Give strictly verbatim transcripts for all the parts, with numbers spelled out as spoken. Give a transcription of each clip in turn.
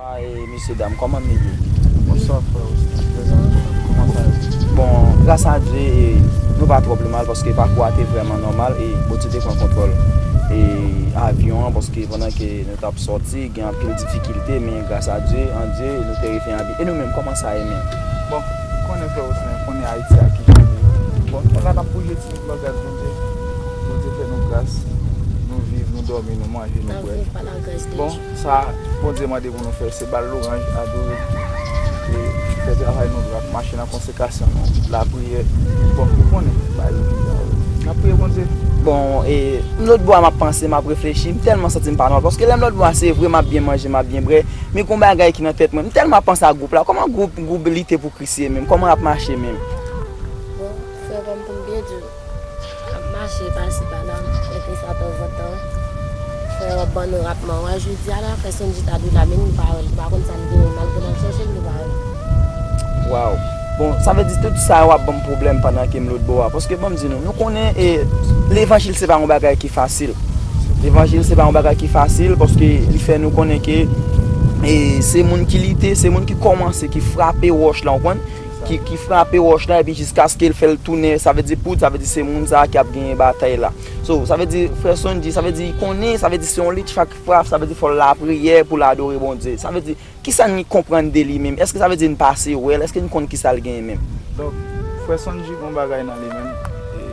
Bonswa, e, mesye dam, kòman nou ye? Bonswa, frè Wesner. Prezan, kòman sa ye? Bon, gras a Dye, e, nou pa twò pi mal paske pakou a te vrèman nòmal e Bondye te pran kontwòl, e, avyon an paske pandan ke nou t ap sòti, gen anpil difikilte, men gras a Dye, an Dye, nou te rive an vi. E nou menm, kòman sa ye menm? Bon, ou konnen frè Wesner, ou konnen Ayiti a ki jan l ye. Bon, nou la n ap bouje timoun nan gras Bondye. Bondye fè nou gras, nou viv, nou dòmi, nou manje, nou bwè. N ap viv pa lagras de Dye. Bon, sa Bondye mande pou nou fè, se ba l lwanj, adore l, e fè travay nou dwat, mache nan konsekrasyon nou, lapriyè. Bon, ou konnen, bagay yo pi jan yo ye. N ap priye Bondye. Bon, e, m lòt bò a m ap panse, m ap reflechi, m tèlman santi m pa nòmal, paske lè m lòt bò a se vre m ap byen manje, m ap byen bwè, men gon bagay ki nan tèt mwen, m tèlman ap panse a gwoup la, kòman gwoup, gwoup Lite pou Kris ye menm, kòman l ap mache menm? Bon, frè pa m, pou m byen di w, ap mache pase pa la, legliz la tanzantan. Frè w ap ban nou rapman. Wè jodi a la, frè Sondji ta dwe la, men nou pa wè l. Nou pa konn sa l genyen. Malgre n ap chèche l, nou pa wè l. Waw. Bon, sa vle di tout sa yo ap ban m pwoblèm pandan ke m lòt bò a. Paske ban m di nou, nou konnen, e, levanjil se pa yon bagay ki fasil. Levanjil se pa yon bagay ki fasil paske li fè nou konnen ke, e, se moun ki lite, se moun ki kòmanse, ki frape wòch la, w konprann? Ki, ki frape wòch la, epi jiskaske l fè l tounen, sa vle di poud, sa vle di se moun sa a k ap genyen batay la. So, sa vle di, frè Sondji, sa vle di, konnen, sa vle di se yon lit chak frap, sa vle di fò l lapriyè pou l adore Bondye. Sa vle di, kisa n konprann de li menm? Èske sa vle di n pase wè l? Èske n konn kisa l genyen menm? Donk, frè Sondji gon bagay nan li menm. E,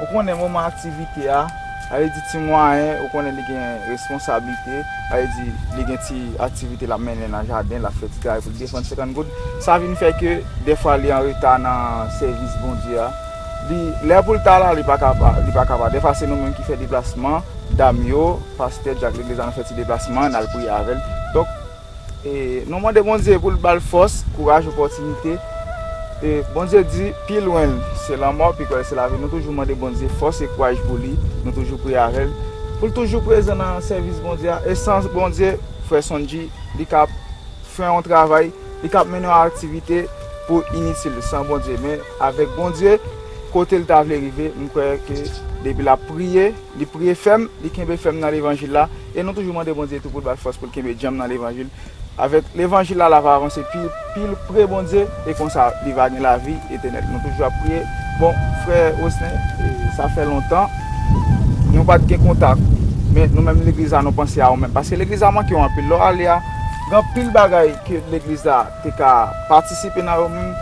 ou konnen moman aktivite a, sa vle di ti mwayen, ou konnen li gen responsablite, sa vle di li gen ti aktivite l ap mennen nan jaden, l ap fè ti travay pou l defann senkant goud. Sa vin fè ke dèfwa li an reta nan sèvis Bondye a. Li, lè pou l ta la, li pa ka pa, li pa ka pa. Dèfwa se nou menm ki fè deplasman, dam yo, pastè, dyak legliz la, nou fè ti deplasman, n al priye avè l. Donk, e, nou mande Bondye pou l ba l fòs, kouraj, opòtinite. E, Bondye di, pi lwen l se lanmò, pi pre l se lavi. Nou toujou mande Bondye fòs e kouraj pou li. Nou toujou priye avè l. Pou l toujou prezan nan sèvis Bondye a. E san Bondye, frè Sondji, li ka fè yon travay, li ka ap mennen yon aktivite pou initil, san Bondye. Men avèk Bondye, kote l ta vle rive, m kwè ke depi l ap priye, li priye fèm, li kenbe fèm nan levanjil la, e nou toujou mande Bondye tou pou l ba l fòs pou l kenbe djanm nan levanjil. Avèk levanjil la, l ap avanse pi, pi pre Bondye, e konsa, li va gen lavi etènèl. Nou toujou ap priye. Bon, frè Wesner, e, sa fè lontan, nou pa t gen kontak, men nou menm legliz la, nou panse a ou menm. Paske legliz la manke w anpil. Lè w ale a, gen anpil bagay ke legliz la te ka patisipe nan yo menm,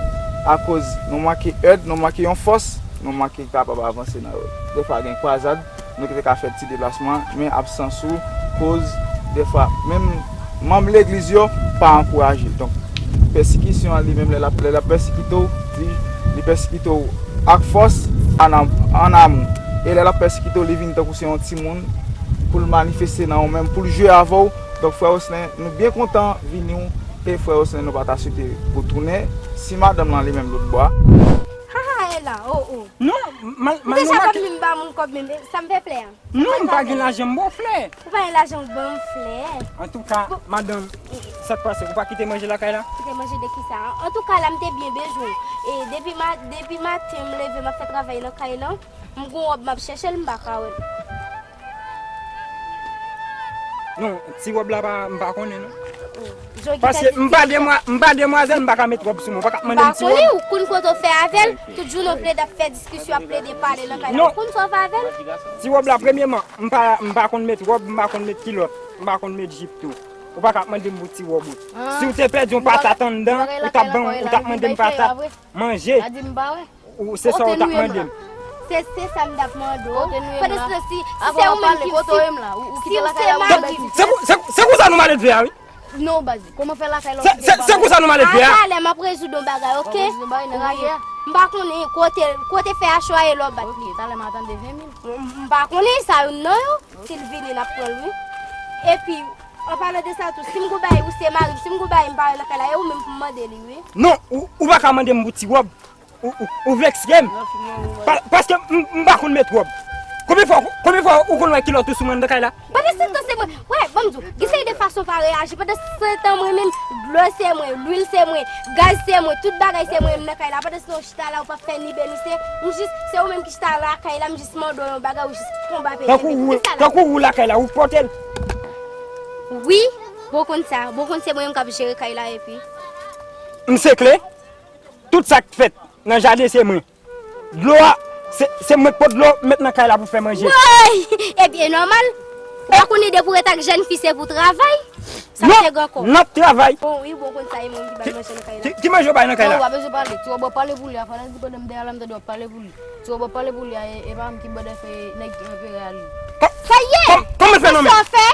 akoz nou manke èd, nou manke yon fòs, nou manke kapab avanse nan yo. Dèfwa gen kwazad, nou te ka fè ti deplasman, men absans ou koz dèfwa menm manm legliz yo pa ankouraje. Donk, pèsekisyon an li menm, lè l ap, lè l ap pèsekite w, li, li pèsekite w ak fòs, an am-, an amou. E lè l ap pèsekite w, li vin tankou se yon timoun pou l manifeste nan ou menm, pou l jwe avè w. Donk, frè Wesner, nou byen kontan vini w. E frè Wesner, nou pa ta swete pou tounen. Si madanm lan li menm lòt bò a. Haha, e la, oh, oh. Non, man, man, deja pa vin ba moun kòb menm, e, sa m fè flè a. Non, m pa gen lajan m ba w flè. Ou pa gen lajan w ban m flè. Antouka, madanm, sa k pase? Ou pa kite manje lakay la? Kite manje de kisa? Antouka, la m te byen bezwen w. E depi ma-, depi maten m leve, m ap fè travay nan kay lan. M gon wòb m ap chèche l, m pa ka wè l. Non, ti wòb la pa, m pa konnen non. Paske m pa demwa-, m pa demwazèl, m pa ka met wòb sou mwen. Ou pa ka ap mande m ti wòb. Ou konn kote w fè avè l? Tout jounen w plede ap fè diskisyon, ap plede pale nan kay la. Ou konn sa w fè avè l? Ti wòb la, premyèman, m pa, m pa konn met wòb, m pa konn met kilòt, m pa konn met jip tou. Ou pa ka ap mande m pou ti wòb ou. Si w te pèdi yon patat anndan, ou t ap ban m, ou t ap mande m patat, manje. Ou, se sa ou t ap mande m. Se, se sa m t ap mande w. Pandanstan, si, si se ou menm ki, si, si w se mari m. Se, se, se konsa nou maledve a, wi. Non, baz, kòman fè lakay la? Se, se, se konsa nou maledve a. Talè m ap rezoud yon bagay, oke? M pa konnen kote, kote fè a chwaye lò bat li. Talè m a tande ven mil. M, m pa konnen sa youn nan yo. Si l vini, n ap pran l, wi. Epi, an palan de sa tou, si m gon bagay, ou se mari m, si m gon bagay, m pa wè nan kay la, e ou menm pou m mande li, wi. Non, ou, ou pa ka mande m pou ti wòb. Ou, ou, ou vle eksplike m? Pa, paske m, m pa konn met wòb. Konbyen fwa, konbyen fwa ou konn wè kilòt ou sou mwen nan kay la? Pandan se tan se mwen. Wè, ban m di w, gen seri de fason pa reyaji. Pandan se tan mwen menm, dlo se mwen, lwil se mwen, gaz se mwen, tout bagay se mwen menm nan kay la. Pandan se tan w chita la, ou p ap fè ni ben ni se, m jis, se ou menm ki chita lakay la, m jis mande w yon bagay, ou jis konba pete. Tankou ou, tankou ou lakay la, ou pote l. Wi, bon konn sa, bon konn se mwen menm k ap jere kay la epi. M se kle. Tout sa k fèt nan jaden se mwen. Dlo a, se, se mwen k pot dlo, m met nan kay la pou fè manje. Woy! Ebyen, nòmal. Ou pa konnen depi w ret ak jèn fi, se pou travay? Sa se gran kò. Non, n ap travay. Bon, wi, bon konn sa, e mwen ki bay manje nan kay la. Ki, ki manje w bay nan kay la? Non, w pa bezwen pale. Ti wòb ap pale pou li a, pandan di pandan m dèyè la, m tande w ap pale pou li. Ti wòb ap pale pou li a, e, e pa m ki bòdè fè nèg anpere a li. Kò-, kòman l fè nonmen? Sa w fè?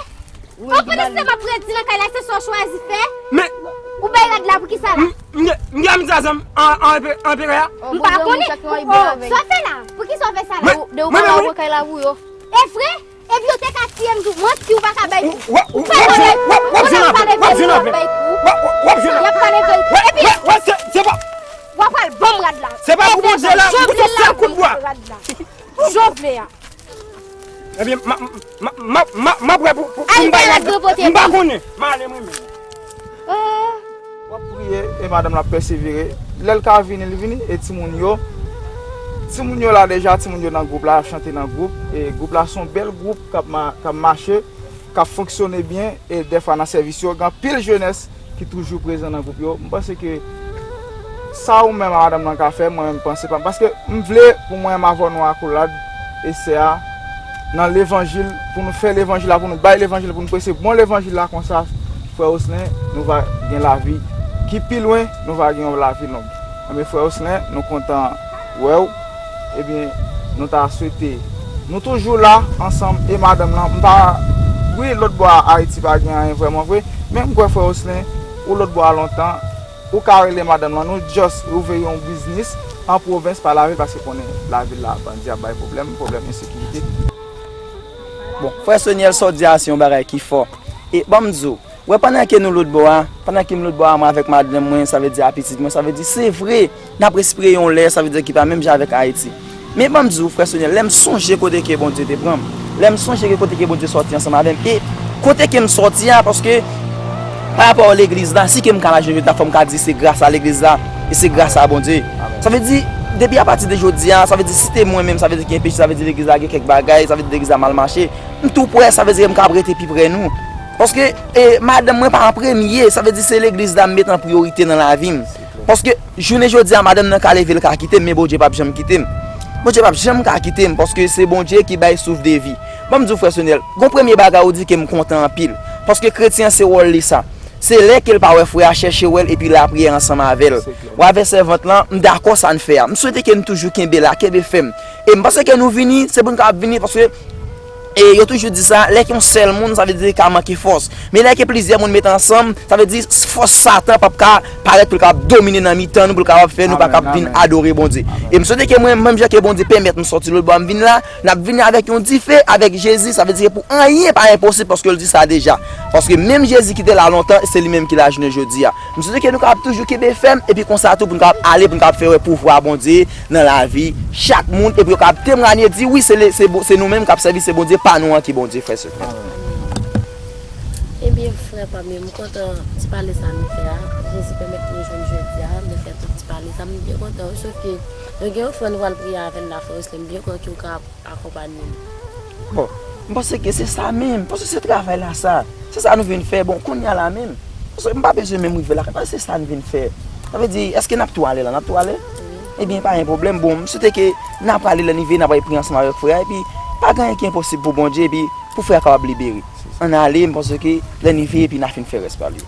Ou menm ki mal. Pandan se tan m ap redi nan kay la, se sa w chwazi fè? Men ou bay rad la pou ki sa la? M, m, m gen amitié ansanm an, an, anperè a? M pa konnen. Sa w fè la? Pou ki sa w fè sa la? Mwen, mwen, mwen. E vre? Epi yo te ka tiye m tou. Manti w pa ka bay kou. Ou pa ka bay kou. Ou pa ka bay kou. W ap jwenn avè l. W ap jwenn avè l. Y ap pale verite. Epi w ap pral ban m rad la. Se pa pou Bondye la, m pou se sèl kout bwa. Jan w vle a. Ebyen, m ap, m ap, m ap, m ap, m ap wè pou, pou, pou m bay rad la. M pa konnen. M ale mwen menm. W ap priye, e madanm la ap pèsevere. Lè l ka vini, l vini, e timoun yo. Timoun yo la deja, timoun yo nan gwoup la, y ap chante nan gwoup. E gwoup la se yon bèl gwoup k ap ma-, k ap mache, k ap fonksyone byen, e dèfwa nan sèvis yo, gen anpil jenès ki toujou prezan nan gwoup yo. M panse ke sa ou menm a madanm nan ka fè, mwen menm panse pa m. Paske m vle pou mwen menm avè w nou akolad, e sè a, nan levanjil, pou nou fè levanjil la, pou nou bay levanjil, pou nou preche bon levanjil la konsa, frè Oslin, nou va gen lavi ki pi lwen, nou va gen yon lavi long. Enben, frè Oslin, nou kontan wè w. Ebyen, nou ta swete. Nou toujou la, ansanm e madanm nan. M pa, wi, lòt bò a Ayiti pa gen anyen vrèman vre. Men m kwè frè Oslin, ou lòt bò a lontan, ou ka rele madanm nan. Nou just ouvri yon biznis an pwovens, pa lavil, paske konnen lavil la, bandi ap bay pwoblèm, pwoblèm ensekirite. Bon, frè Soniel, sa w di a, se yon bagay ki fò. E ban m di w, Wè, pandan ke nou lòt bò a, pandan ke m lòt bò a, mwen avèk madanm mwen, sa vle di a pitit mwen, sa vle di, se vre, n ap respire yon lè, sa vle di ki pa menm jan avèk Ayiti. Men ban m di w, frè Soniel, lè m sonje kote ke Bondye te pran m, lè m sonje ke kote ke Bondye sòti ansanm avè m, e kote ke m sòti a, paske pa rapò legliz la, si ke m ka la jodi a, fò m ka di se gras a legliz la, e se gras a Bondye. Sa vle di, depi apati de jodi a, sa vle di, si te mwen menm, sa vle di gen peche, sa vle di legliz la gen kèk bagay, sa vle di legliz la mal mache, m tou prè, sa vle di m ka ap rete pi prè nou. Paske, e, madanm mwen pa an premye, sa vle di se legliz la m met an priyorite nan lavi m. Paske, jounen jodi a, madanm nan ka leve, l ka kite m, men Bondye p ap janm kite m. Bondye p ap janm ka kite m, paske se Bondye ki bay souf de vi. Ban m di w, frè Sonel, gon premye bagay ou di ke m kontan anpil. Paske kretyen se wòl li sa. Se lè ke l pa wè frè a, chèche wè l, epi lapriyè ansanm avè l. W avè sèvant lan, m dakò sa n fè a. M swete ke n toujou kenbe la, kenbe fèm. E m panse ke nou vini, se pou n kapab vini, paske E yo toujou di sa, lè ke yon sèl moun, sa vle di li ka manke fòs. Men lè ke plizyè moun mete ansanm, sa vle di fòs Satan p ap ka parèt pou l kapab domine nan mitan nou, pou l kapab fè nou pa kapab vin adore Bondye. E m swete ke mwen, menm jan ke Bondye pèmèt m sòti lòt bò a m vin la, n ap vini avèk yon dife, avèk Jezi, sa vle di ke pou anyen pa enposib, paske l di sa deja. Paske menm Jezi ki te la lontan, se li menm ki la jounen jodi a. M swete ke nou kapab toujou kenbe fèm, epi konsa tou pou n kapab ale, pou n kapab fè wè pouvwa Bondye nan lavi chak moun, epi yo kapab temwanye, di, wi, se le, se Bon-, se nou menm k ap sèvi, se Bondye pa nou an ki Bondye, frè, sè. Ebyen, frè pa m yo, m kontan ti pale sa nou fè a. Jezi pèmèt nou jwenn jodi a, nou fè tout ti pale sa, m byen kontan, wi, sof ke nou gen yon frè nou pral priye avè l la, frè Oslin, m byen kontan ke w ka akonpanye nou. Bon, m panse ke se sa menm, paske se travay la sa. Se sa nou vin fè. Bon, kounye a la menm, paske m pa bezwen menm rive lakay, paske se sa n vin fè. Sa vle di, èske n ap tou ale la? N ap tou ale? Ebyen, pa gen pwoblèm. Bon, m swete ke n ap ale, lè n rive, n ap al priye ansanm avèk frè a, epi pa gen anyen ki enposib pou Bondye, epi pou frè a kapab libere. Ann ale, m panse ke lè n rive, epi n a fin fè rès pa li.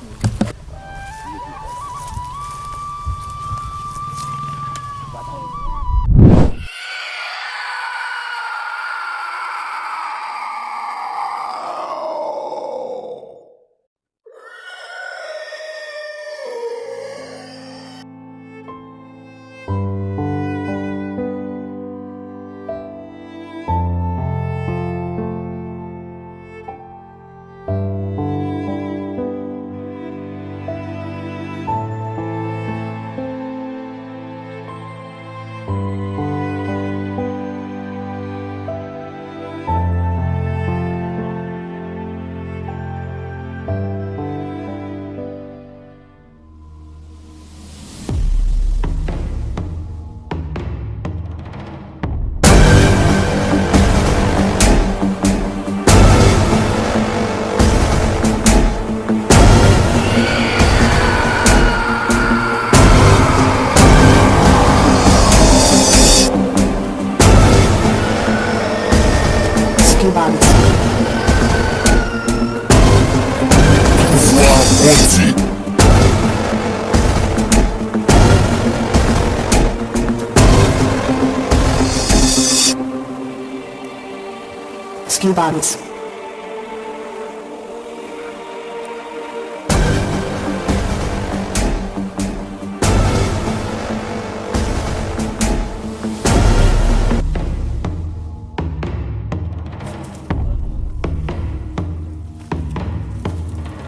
Paris.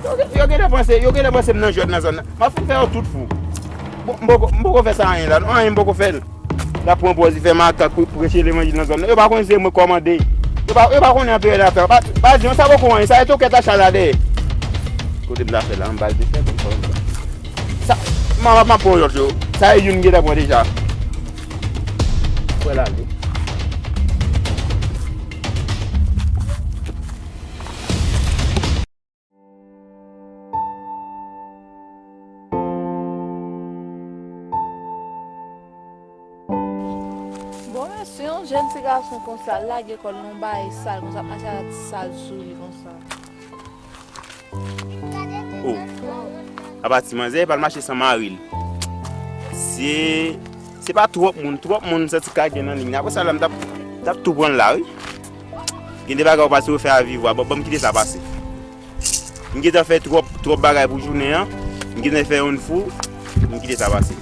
Yo, yo genlè panse, yo genlè panse m nan jwèt nan zòn nan. M ap fin fè yo tout fou. Bon, m poko, m poko fè sa anyen la. Non, anyen m poko fè l. L ap pran pòz, li fè makak pou, pou preche levanjil nan zòn nan. Yo pa konnen se mwen k kòmande. Yo pa, yo pa konnen anperè la fè. Pa, pa di, sa poko anyen. Sa e tokèt achala dèyè. Kote m ta fè la, m ba l de fè, bon, sa. Sa, m ap, m ap pran lòt yo. Sa e youn m gentan pran deja. Fè l ale. Bon, mesye, yon jèn ti gason konsa, l lage kò l nan yon bagay sal konsa, ap mache ak ti sal sou li konsa. Oh. Apa ti manzè pa l mache san mari l. Se, se pa twòp moun, twòp moun santi ka gen nan liy nan. Apre sa la, m t ap, t ap tou pran l la, wi. Gen de bagay ou pase ou fè a viv ou a. Bon, ban m kite sa pase. M gentan fè twòp, twòp bagay pou jounen an. M gentan fè youn fou. M kite sa pase.